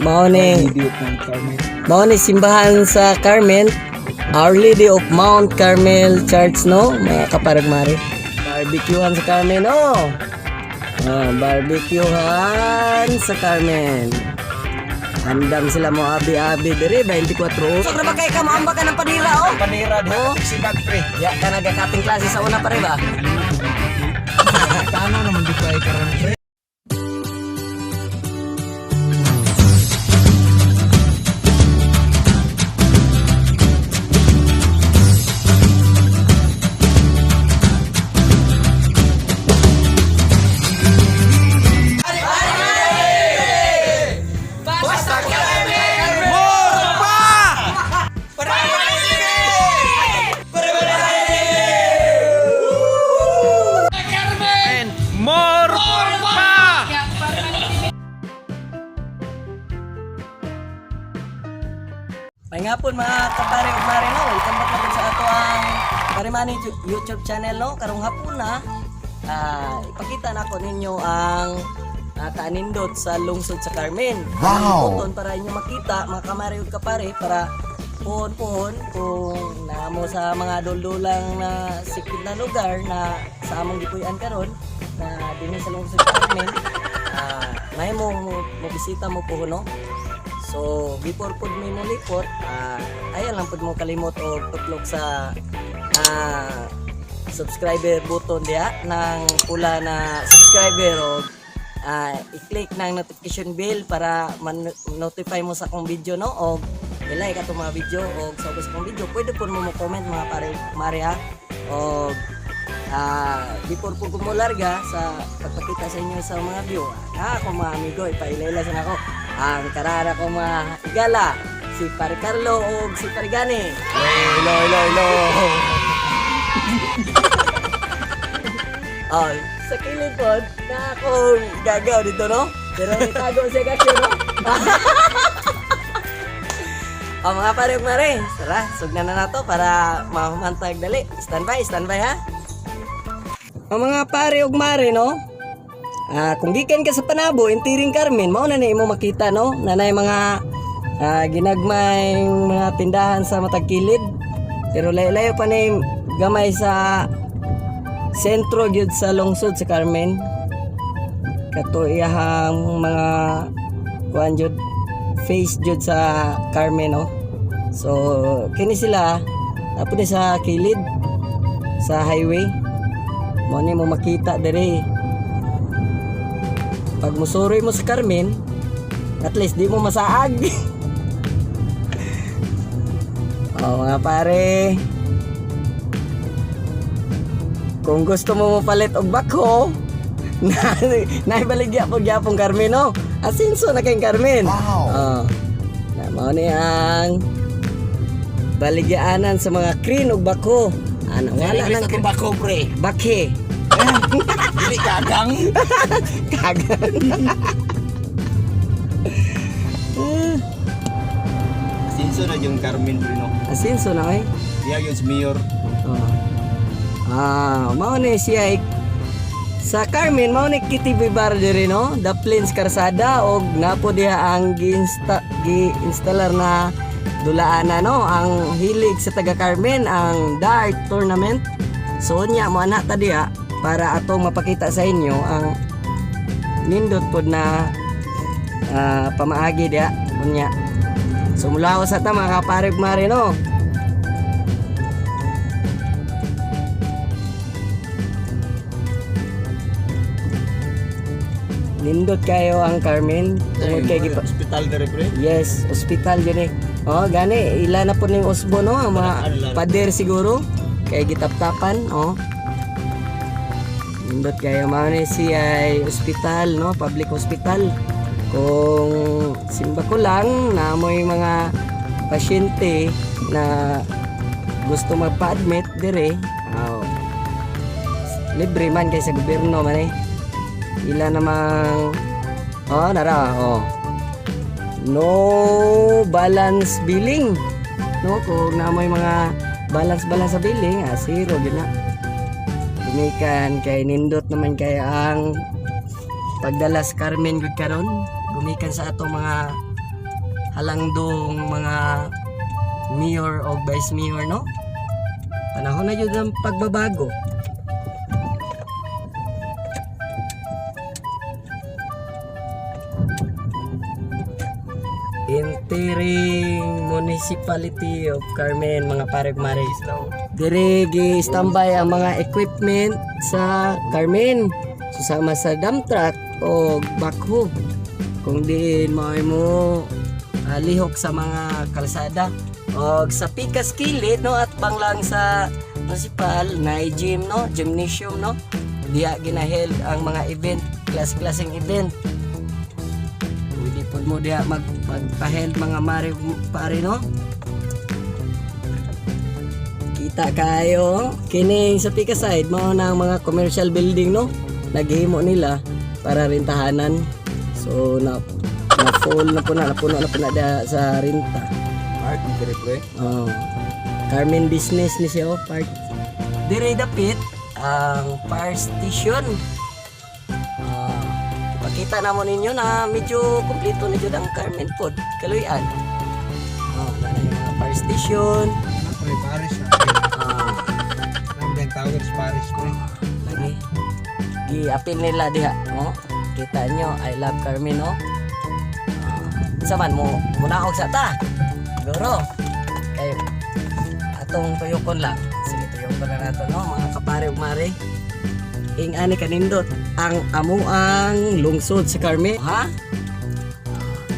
Mao ni Lady of Mount Carmel. Mao ni simbahan sa Carmen, Our Lady of Mount Carmel Church, no, mga kaparagmari. Barbecuehan sa Carmen, oh. Ah, barbecuehan sa Carmen. Andam sila mo abi-abi dire 24 oras. So, ba kay ka moamba ka ng panira, oh? Panira Oh. diha si bag pre. Ya ka nagakating klase sa una pare ba? Tano naman di pa karon pre. May nga po mga kapare ug mare, no. Welcome back na po sa ato ang Parimani YouTube channel, no. Karong hapon na ipakita na ko ninyo ang kaanindot sa lungsod sa Carmen. Wow. Button para inyo makita mga kamare ug kapare para puhon-puhon kung naamo sa mga duldulang na sikip na lugar na sa among gipuy-an karon na dinhi sa lungsod sa Carmen, may mo mo bisita mo puhon, no. So, before pod mi molikot, ayan lang pod mo kalimot og tuklok sa subscriber button diha ng pula na subscriber o i-click ng notification bell para man-notify mo sa akong video, no, o i-like atong mga video o sa ubos akong video pwede pod mo mo-comment, mga pare mare ha. O before po ko mo larga sa pagpakita sa inyo sa mga view, ako mga amigo, ipailayla sa nako ang karara ko mga igala, si Pare Carlo o si Pare Gani. Hello, hello, hello. Oh, sa kilid pod na akong gagaw dito, no? Pero itago siya kasi, no? Oh, mga pare ug mare, tara, sugnan na nato para mamantag dali. Stand by, stand by ha. Oh, mga pare ug mare, no? Kung gikan ka sa Panabo, intiring Carmen, mao na na imo makita, no? Nanay mga ginagmay mga tindahan sa matag kilid. Pero layo-layo pa na yung gamay sa sentro gyud sa lungsod sa Carmen. Kato iyahang mga kuan jud, face jud sa Carmen, no. So kini sila apo ni sa kilid sa highway. Mo ni mo makita diri. Pag musuroy mo sa Carmen, at least di mo masaag. Oh, mga pare. Kung gusto mo mopalit og bakho, na naibaligya po gyapon Carmen, no. Asinso na kay Carmen. Wow. Oh. Na mao ni ang baligyaanan sa mga crane og bakho. Ano, wala nang bako pre. bakhe. Dili kagang. Kagan. Sinso na yung Carmen pre no. Asinso na eh. Diya yung mayor. Oh. Mao ni siya sa Carmen, mao ni Kitty Bibar diri, no, The Plains Karsada og napo diha ang gi-installer na dulaana, no, ang hilig sa taga Carmen, ang dart tournament. So nya mo ana ta diha para atong mapakita sa inyo ang nindot pod na pamaagi diha unya. So mula sa ta mga kapareg mare, no. Nindot kayo ang Carmen. Tungod kay Hospital dere pre. Yes, ospital yun eh. Oh, gani ila na po ning usbo, no, ang mga pader siguro kay gitaptapan, oh. Nindot kayo mao ni siya ay ospital, no, public hospital. Kung simba ko lang na mo'y mga pasyente na gusto magpa-admit dire, oh, libre man kay sa gobyerno man eh. Ila namang oh, nara, oh, no balance billing, no, kung na may mga balance balance sa billing, zero gyud na. Gumikan kay nindot naman kay ang pagdala sa Carmen gud karon. Gumikan sa atong mga halangdong mga mayor o vice mayor, no? Panahon na yun ng pagbabago. Entering Municipality of Carmen, mga pare mare. Dire gi standby ang mga equipment sa Carmen. Susama sa dump truck o backhoe. Kung diin mo ay mo lihok sa mga kalsada og sa Pikas Kilid, no, at banglang sa municipal na gym, no, gymnasium, no, diya ginaheld ang mga event, class-klaseng event. Pwede po mo diya magpaheld, mga mare pare, no? Kita kayo kining sa Pika side mao na ang mga commercial building, no, naghimo nila para rentahanan. So na full na po na, napuno na po na diha sa renta. Park ni dire, pre. Oh. Carmen Business ni siya, oh, park. Dire dapit ang fire station. Ah, ipakita na mo ninyo na medyo kumpleto na jud ang Carmen pod. Kaluyan. Oh, na na yung mga fire station. Ano, pre, Paris na. Ah, London Towers, Paris, pre. Lagi. Gi-appeal nila diha, oh. Kita nyo, I love Carmen, oh. Ah, sa man mo munaog sa ta. Siguro. Kay atong tuyokon lang. Sige, tuyokon lang nato, no, mga kapare ug mare. Ing ani kanindot ang amuang lungsod sa Carmen, ha?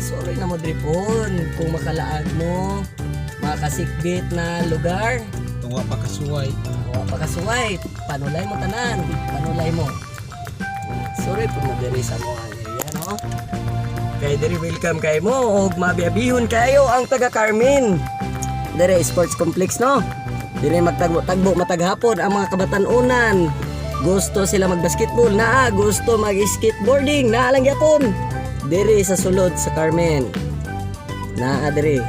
Sorry na mo dripon kung makalaag mo makasikbit na lugar. Tungwa pa kasuway. Wa pa kasuway, panulay mo tanan, panulay mo. Sorry po mo diri sa mga area, no? Kay diri welcome kay mo og mabiabihon kayo ang taga Carmen. Diri sports complex, no? Diri magtagbo-tagbo mataghapon ang mga kabatan-unan. Gusto sila magbasketball naa, gusto mag-skateboarding naa lang gyapon. Diri sa sulod sa Carmen. Naa diri.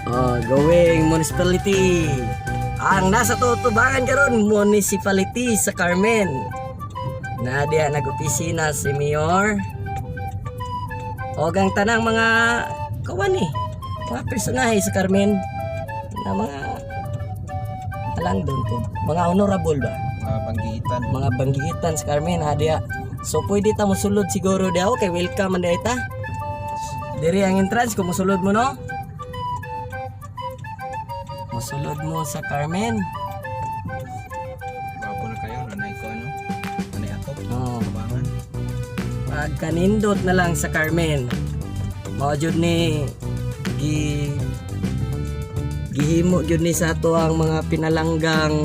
Oh, going municipality. Ang nasa tutubangan karon municipality sa Carmen. Na diha nag-opisina si Mayor. Og ang tanang mga kawan ni, mga personahe sa Carmen na mga alang doon po. Mga honorable ba? Mga banggitan. Mga banggitan sa Carmen ha diha. So pwede ta mosulod siguro diha, okay, welcome man diha ta. Diri ang entrance kung mosulod mo, no? Mosulod mo sa Carmen. Bago na kayo, nanay ko ano. Nanay atop. Oh, Kabangan. pagkanindot na lang sa Carmen. Mao jud ni gihimo jud ni sa ato ang mga pinalanggang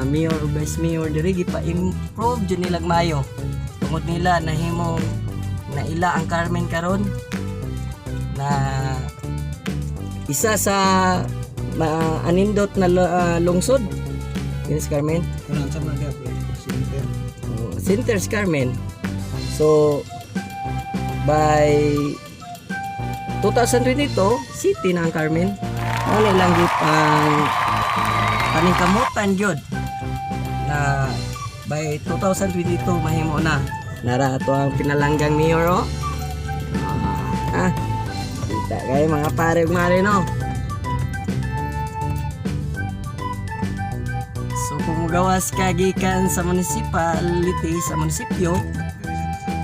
mayor ug vice mayor diri, gipa-improve jud nilag mayo. Tungod nila nahimong naila ang Carmen karon na isa sa maanindot na lungsod. Yun si Carmen. Kung sa mga pre. Center. Oh, Centers Carmen. So by 2022, city na ang Carmen. Mao na ilang gipang paningkamutan gyud na by 2022 mahimo na. Nara ato ang pinalanggang mayor, oh. Ah, kita kayo mga pare ug mare, no. So kung mugawas ka gikan sa municipality, sa munisipyo,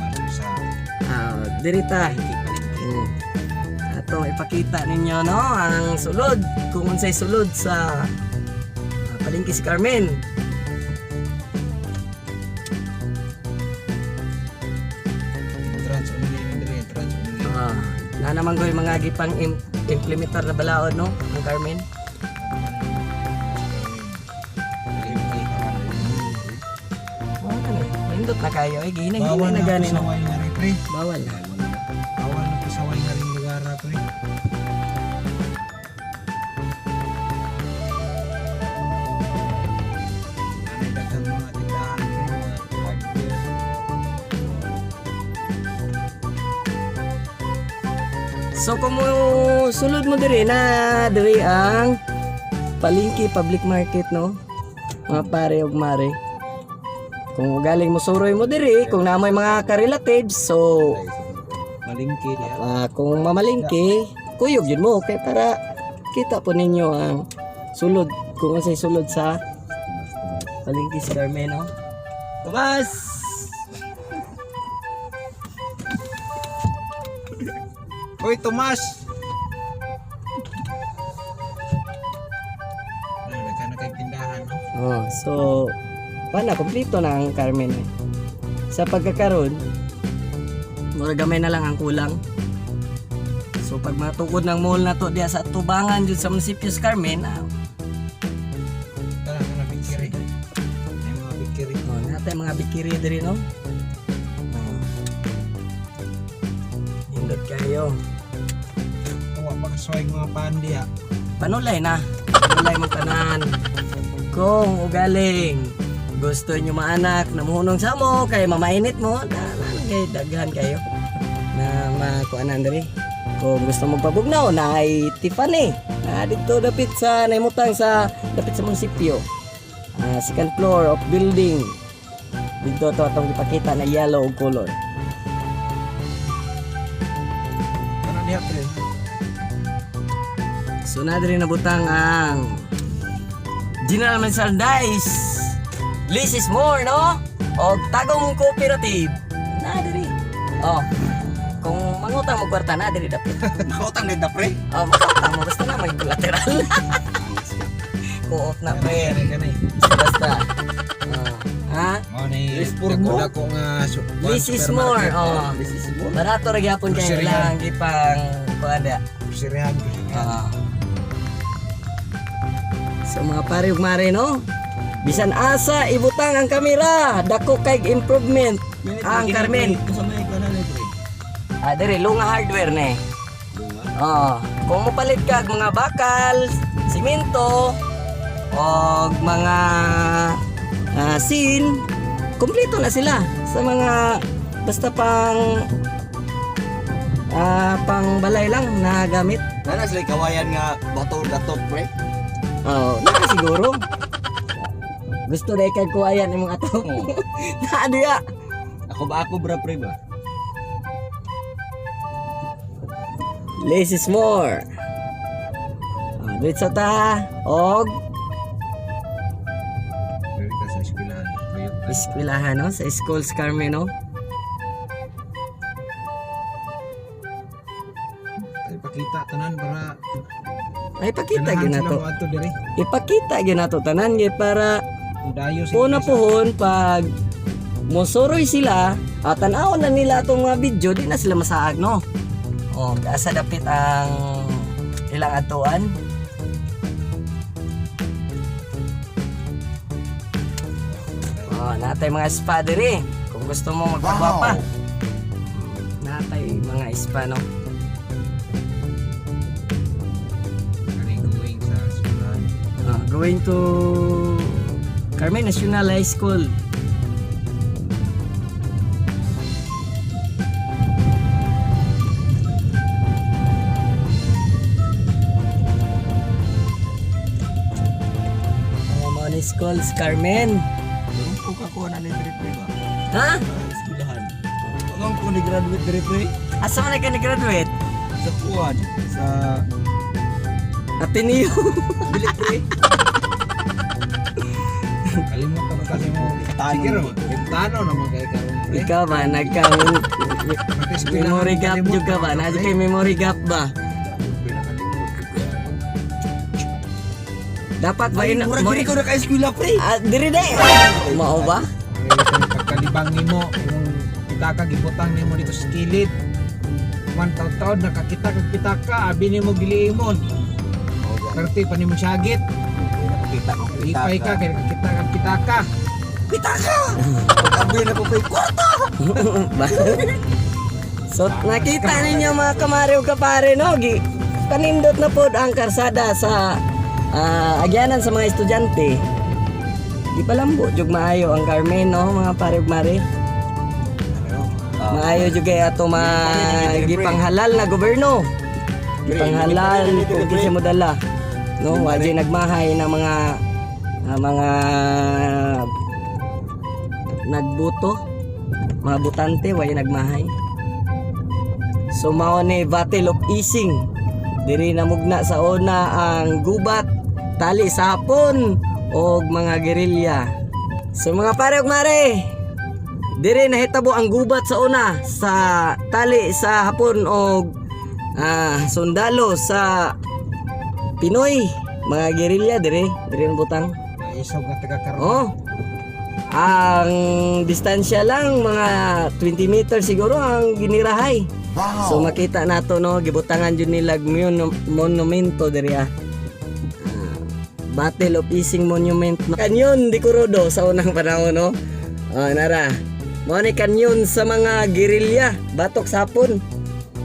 Diri sa kasama. Diri sa diri ta. palengke, palengke. Ato ipakita ninyo, no, ang sulod kung unsay sulod sa palengke si Carmen. Entrance only ni diri, entrance only. Na naman goy mga gipang implementar na balaod, no, ang Carmen. Palengke, kawan. Wala na eh. Nindot na kayo eh, gina Bawal gina na na gani, no. pasaway nga rin, pre. Bawal na. Bawal na pasaway nga rin lugar, pre. Ano daghang mga tindahan, pre, mga hardware. So kung mo sulod mo diri na diri ang palengke public market, no. Mga pare ug mare. Kung galing mo suroy mo diri, kung naa moy mga ka-relatives, so Malingki diha. Kung mamalingki, kuyog yun mo kay para kita po ninyo ang sulod kung unsay sulod sa palengke sa Carmen, no? Tomas! Hoy, Tomas! Ano, nagkano kay tindahan, no? Oh, so wala, kompleto na ang Carmen, eh. Sa pagkakaroon, mura gamay na lang ang kulang. So pag matukod ng mall na to diya sa tubangan jud sa munisipyo sa Carmen, Tara, kana bikiri. May mga bikiri. Oh, natay mga bikiri diri, no? Oh. Hindot kayo. Wa pa kasway mga pan diha. Panulay na. Panulay mo tanan. Kung ugaling gusto nyo maanak na muhunong sa mo kay mamainit mo na, na, na kay daghan kayo na makuanan diri. Kung gusto mo pabugnaw na ay Tiffany na dito dapit sa naimutang sa dapit sa munisipyo. Second floor of building dito to atong gipakita na yellow og color. Kana diha pre. So na diri nabutang ang General Merchandise. Less is more, no? O Tagong Cooperative. Na diri. Oh. Kung mangutang mo kwarta na diri dapit. Makautang na pre. Oh, mangutang mo basta na may collateral. Co-op na, pre. Kani kani. Basta. Oh. Ha? Mao ni Less for more. dako nga Less is more. supermarket. Oh. This is more. Barato ra gyapon kay Grocery. ilang gipang kuan da. Groceryhan, groceryhan. So mga pare ug mare, no? Bisan asa ibutang ang kamera, dako kay improvement ang Carmen. Sa may kuanan ni pre. Diri Lunga Hardware ni. Lunga. Oh, kung mopalit ka og mga bakal, simento, og mga sin, kumpleto na sila sa mga basta pang pang balay lang na gamit. Nana sila kawayan nga bato datot pre. Oo, na siguro. Gusto na ikag kuwayan imong ato. Na diya. Ako ba ako bra pre ba? Less is more. Diretso ta og Diri ta sa eskwelahan. Kuyog ta. eskwelahan, no, sa school sa Carmen, no. Ay, pakita tanan para Ay, pakita ganahan gyud sila nato. moadto diri. Ipakita gyud nato tanan gyud para Dayo sila. una pohon pag mosoroy sila at tan-awon na nila atong mga video, di na sila masaag, no. Oh, asa dapit ang ilang atuan. Oh, natay mga spa diri. Kung gusto mo magpagwapa. Natay mga spa, no. Kani going sa eskwelahan. Going to Carmen National High School. Oh, mga ni school si Carmen. Durong ko ka kuanan ni pre pre ba? Ha? Eskwelahan. Anong ko ni graduate dire pre? Asa man ka ni-graduate? Sa kuan sa Ateneo. Dili pre. Kalimutan ko kasi mo. Tano. Sige ro, tano naman kay karon pre. Ikaw ba nagka Pati eskwelahan, memory gap kalimutan jud ka ba? na, Naa pre. kay memory gap ba? Dapat ba Ay, yun? murag diri ko na ka eskwela pre. Diri de. Mao ba? Ay, kung pagkalibang nimo, imong pitaka gibutang nimo dito sa kilid. Man taon-taon nakakita kag pitaka, abi nimo giliimon. Perti pa nimo syagit. Nakakita ko Ipay ka kay nakakita kag pitaka. Pitaka. Pag-abuy na ko kay kwarta. So nakita ninyo mga kamare ug kapare, no, gi panindot na pod ang karsada sa agyanan sa mga estudyante. Di palambo jug maayo ang Carmen, no, mga pare ug mare. Maayo jug kay ato mga gipanghalal na gobyerno. Gipanghalal kung kinsa mo dala. No, wa jay nagmahay na mga mga nagbuto. Mga butante way nagmahay. So mao ni Battle of Ising. Diri namugna sa una ang gubat, tali sa hapon og mga gerilya. So mga pare ug mare, diri nahitabo ang gubat sa una sa tali sa hapon og sundalo sa Pinoy, mga gerilya diri, diri ang butang. Isog nga taga karon. Oh. Ang distansya lang mga 20 meters siguro ang ginirahay. Wow. So makita nato no, gibutangan jud nila monumento diri ah. Battle of Ising Monument. No? Kanyon di Kurodo sa unang panahon no. Ah, nara. Mao ni kanyon sa mga gerilya, batok sa hapon.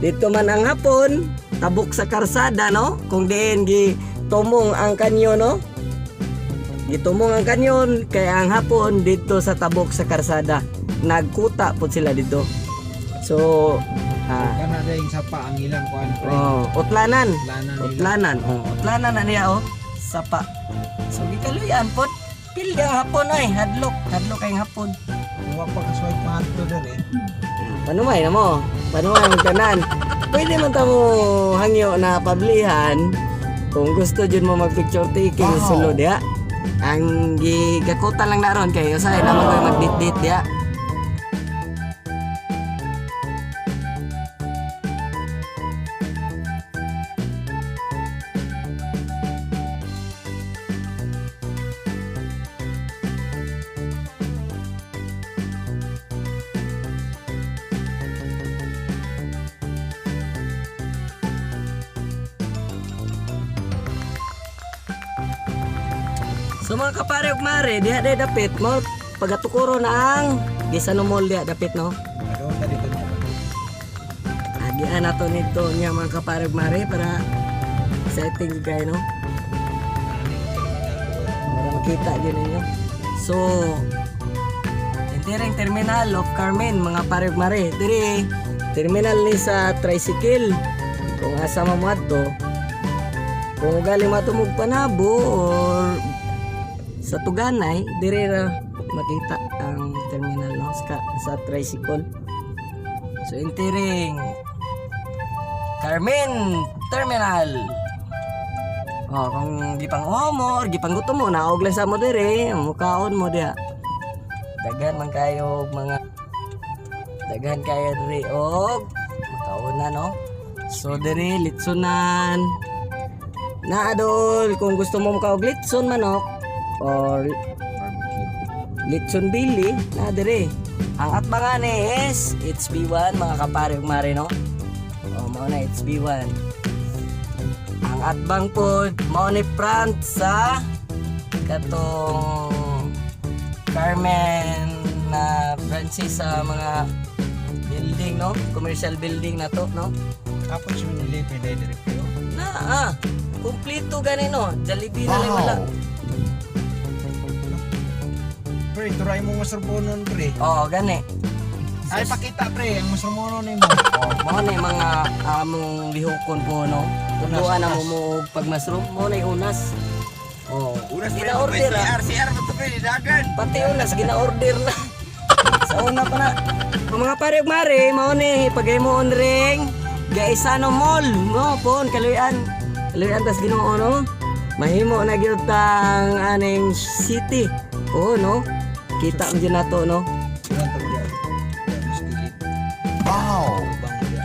Dito man ang hapon, tabok sa karsada no. Kung diin gi tumong ang kanyon no. Gitumong ang kanyon kay ang hapon dito sa tabok sa karsada. Nagkuta po sila dito. So, Kana dayong sapa ang ilang kuan pre. oh, utlanan. Utlanan nila. Utlanan. Oh, utlanan na niya oh. Sapa. So gikaluyan pod. Pildi ang hapon ay hadlok, hadlok kay hapon. Wa pa ka swipe pangadto diri. Panumay na mo. Panumay ang tanan. Pwede man ta mo hangyo na pablihan kung gusto jud mo mag picture taking sulod diha. Ang gigakutan lang na ron kay usahay naman koy magdit-dit diha. So mga kapare ug mare, diha day dapit mo pagatukuro na ang Gisano Mall diha dapit no. Adto ta dito niya. Agian nato nito niya mga kapare ug mare para exciting jud kayo no. Para makita gyud ninyo. So Intireng Terminal of Carmen mga pare ug mare. Diri terminal ni sa tricycle. Kung asa mo moadto, kung galing matumog Panabo or sa Tuganay, diri ra makita ang terminal no sa tricycle. So entering Carmen Terminal. Oh, kung gipang mo or gipang gutom mo, naog lang sa mo diri, mukaon mo diha. Daghan man kayo og mga daghan kayo diri og makaon na no. So diri litsunan. Na adol kung gusto mo makaog litson manok or Barbecue. Litson Billy na dire. Ang atbangan is HB1 mga kapare ug mare no. Oh, mao na HB1. Ang atbang po mao ni front sa katong Carmen na branches sa mga building no, commercial building na to no. Tapos si Manila pwede diri pre. Oh. Na kumpleto gani no. Jollibee na lang wala. Pre, turay mo masarbonon pre. Oh, gani. Ay pakita pre ang masarbonon nimo. Oh, mao na yung mga among lihokon po no. Tunduan na mo mo og pagmasroom mo na yung unas. Oh, Unas pre, gina-order ah. CR, CR mo to pre, dagan. Pati unas gina-order na. Sa una pa na. Kung mga pare ug mare, mao ni paghimuon ring Gaisano Mall, no pon kaluyan. Kaluyan tas Ginoo no. Mahimo na gyud tang aning city. Oo no. Kita mo jud nato no. Kuan to diya. Mas gilid. Wow. Bang diya.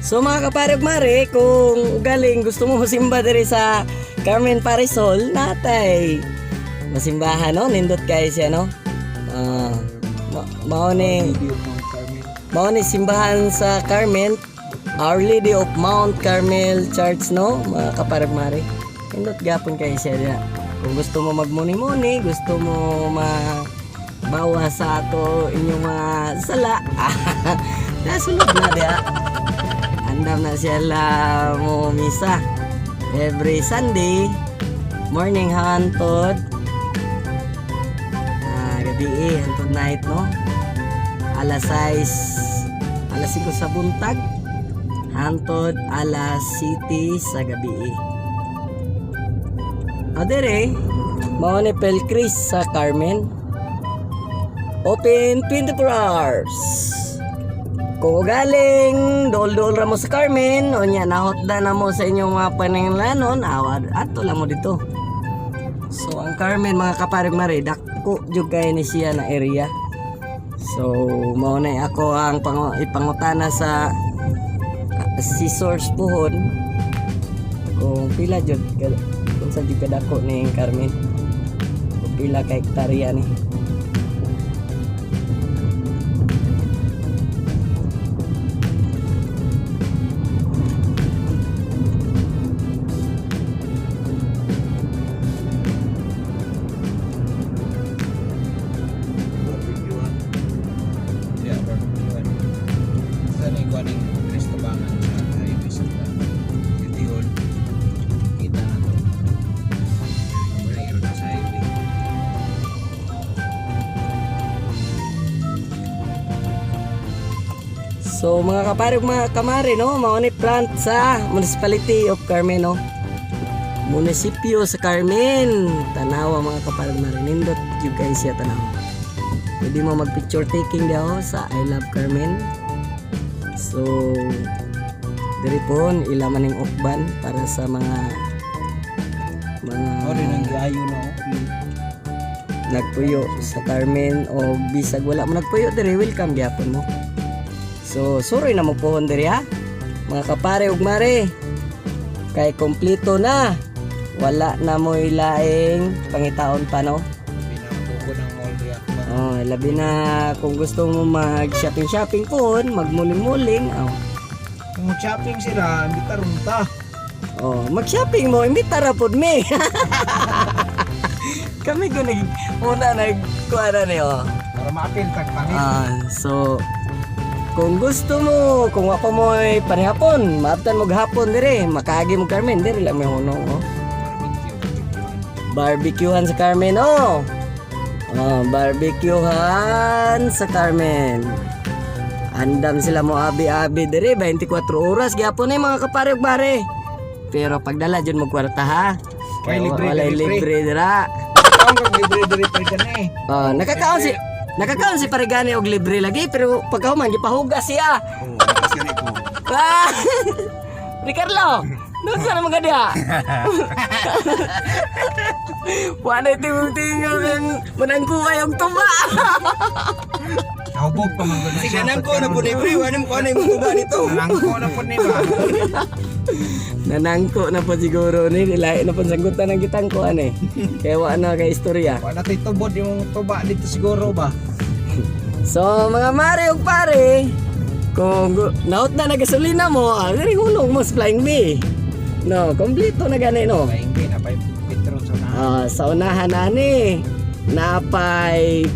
So mga kapare ug mare, kung galing gusto mo masimba diri sa Carmen Parisol, natay masimbahan no, nindot kay siya no. Mao ni Video Mount Carmel. mao ni simbahan sa Carmen, Our Lady of Mount Carmel Church no, mga kapare ug mare. Nindot gapon kay siya diha. Kung gusto mo magmuni-muni, gusto mo ma bawa sa ato inyong mga sala, nasulod na diha. Andam na siya la mo misa. Every Sunday, morning hantod. Gabi eh, hantod night no. Alas 6, alas 5 sa buntag. Hantod alas 7 sa gabi. O dere, mao ni Pelcris sa Carmen. Open 24 hours. Kung galing, dool-dool ra mo sa Carmen, unya nahotda na mo sa inyong mga pananglanon, awad ato lang mo dito. So ang Carmen, mga kapareg mare, dako jud kay ni siya na area. So mao na ako ang ipangutana sa si source puhon kung pila jud kung sa jud kadako ni Carmen. Kung pila ka hektarya ni. Barbecuean. Yeah, barbecuean. Sa na ikuha ng Cristobangan sa highway sa City Hall. Kita na to. Wala iro na sa highway. So mga kapare, mga kamare, no, mao ni plant sa Municipality of Carmen, no. Munisipyo sa Carmen. Tanawa, mga kapare, mare, nindot jud kay siya tanawa. Pwede mo mag picture taking daw sa I Love Carmen. So diri po ila man ning ukban para sa mga Oh, rin ang giayo no. nagpuyo sa Carmen o bisag wala mo nagpuyo diri, welcome gyapon mo. So suroy na mo pohon diri ha. Mga kapare ug mare. Kay kompleto na. Wala na mo ilaing pangitaon pa, no. Pinabuko ng mall riyak ba? Oh, labi na kung gusto mo mag shopping shopping pohon, magmuling-muling, oh. Kung shopping sila, hindi tarong ta. Oh, mag-shopping mo, imbita ra pod mi. Kami ko nag una nagkuha na ni oh. Para maapil tagpangit. Ah, so kung gusto mo, kung wa pa mo panihapon, maabtan mo gahapon dire, makaagi mo Carmen dire lang may hunong oh. Barbecue, barbecuean. Barbecuehan sa Carmen oh. Oh, barbecuehan sa Carmen. Andam sila mo abi-abi dire 24 oras gyapon eh mga kapare ug mare. Pero pagdala jud mo kwarta ha. Kay libre, walay libre. libre dira. Ang kag libre diri pa ka eh. Oh, nakakaon si Parigani og libre lagi pero pagkahuman gipahugas siya. Oh, lakas gani ko. Ah! Ricardo, doon sa naman ka diha? Wala tingog-tingog ang manangkuha yung tuba. Nahubog pa man gud na Sige siya. nang ko na po ni pre, wala mo ko na imong tuba nito. Nangko na po ni ba? Nanangko na po siguro ni, nilahi na po sanggutan ng gitangkoan eh. Kaya wala na kay istorya. Wala tay tubod yung tuba dito siguro ba? So mga mare ug pare, kung naot na na gasolina mo, ah, diri hulong mo sa Flying B. No, kompleto na gani no. Flying B na pa petrol sa na. Ah, sa unahan ani, napay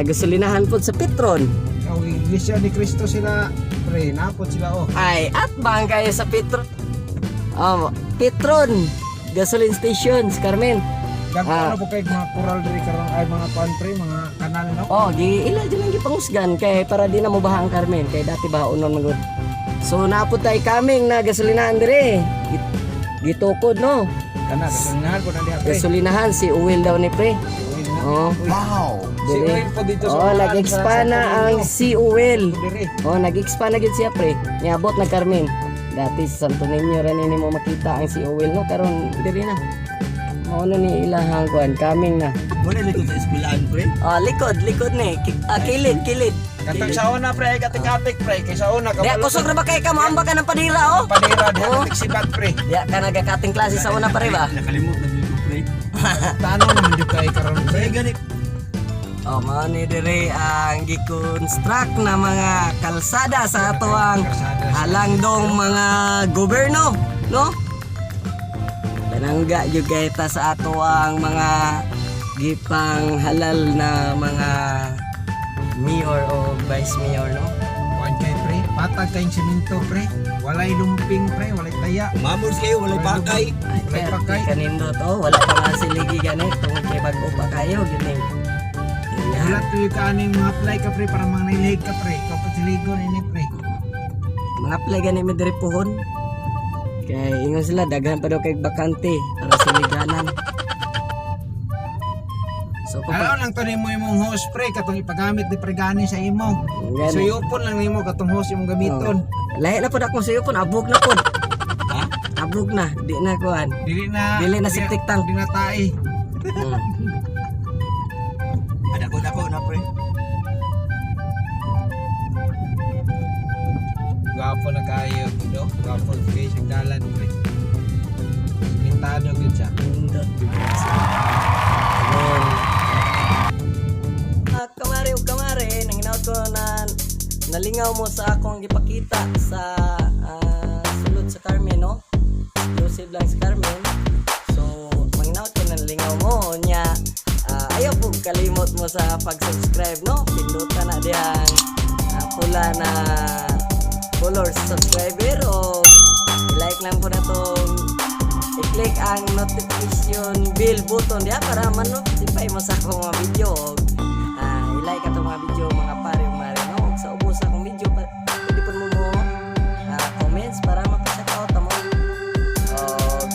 gasolinahan po sa Petron. Ang iglesia ni Cristo sila pre, napot sila oh. Ay, at bang kayo sa Petron? Oh, Petron gasoline station sa Carmen. Dagko na po kay mga coral diri karon ay mga kuan pre, mga kanal no. Oh, gi ila dyan ang gipangusgan kay para di na mo baha ang Carmen kay dati baha unon man gud. So napod tay kaming na gasolinahan dire. Gitukod no. Kana gasolinahan ko na diha pre. Gasolinahan si Uwil daw ni pre. Si Will na. Oh, Wow. Si dire. Will po dito sa Oh, unahan, nag-expand sa na Santo ang Niño. si Uwil. Dire. Oh, nag-expand na gid siya pre. Niabot na Carmen. Dati sa Santo Niño ra ni mo makita ang si Uwil no, karon diri na. Mao na ni ilahang kuan kaming na. Wala likod sa eskwelahan pre. Oh, likod, likod ni. Kilid, kilid. Katong sa una pre, ay katik-katik pre, kay sa una Diya, kusog ra ba kay ka moamba ka ng padira oh. Panira diha katik sibat pre. Diya ka nagakating klase sa una pare ba? Nakalimot na dito pre. Tanong naman jud kay karon pre. Sige gani. Oh, mao ni dire ang gi-construct na mga kalsada sa atoang Kalsada. halangdong mga gobyerno, no? Tanangga gyud kay ta sa atoang mga gipang halal na mga mayor o vice mayor, no? Kuan kay pre, patag kayong simento pre. Walay lumping pre, walay taya. Umamors kayo, walay pakay. Ay, Walay pero pakay. kanindot oh, wala pa nga siligi gani tungod kay bag-o pa kayo gini. Wala tuyo ka aning mga apply ka pre para mga nilihig ka pre. Ikaw pa siligon ini pre. Mga apply gani mi diri puhon. Kay ingon sila daghan pa daw kay bakante para sa liganan. So kung Ano lang to nimo imong hose, pre, katong ipagamit ni pre gani sa imo. Gani. Suyupon lang nimo katong hose imong gamiton. Oh. Lahi na pod akong suyupon, abog na pod. Ha? Abog na, di na kuan. Dili na Dili na septic tank. Dili na tae. Dako-dako na, pre. Gwapo na kayo, no? Gwapo kayo sa dalan, pre. Simintado gyud siya. Nindot gyud siya. Ah, kamare ug kamare, nanginaot ko na nalingaw mo sa akong gipakita sa sulod sa Carmen, no? Exclusive lang sa Carmen. So, manginaot ko na nalingaw mo nya. Ayaw po kalimot mo sa pag-subscribe, no? Pindutan na diyang pula na color subscriber o i-like lang po na tong i-click ang notification bell button diya para ma-notify mo sa akong mga video. Og i-like atong mga video, mga pare ug mare, no? Ug sa ubos sa akong video pa, pwede po mo comments para mapa-shout out mo. Og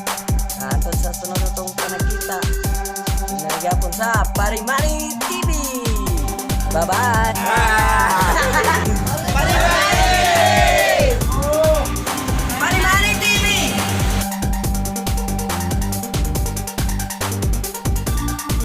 hantod sa sunod na tong panagkita nagyapon sa Pare Mari TV. Bye bye.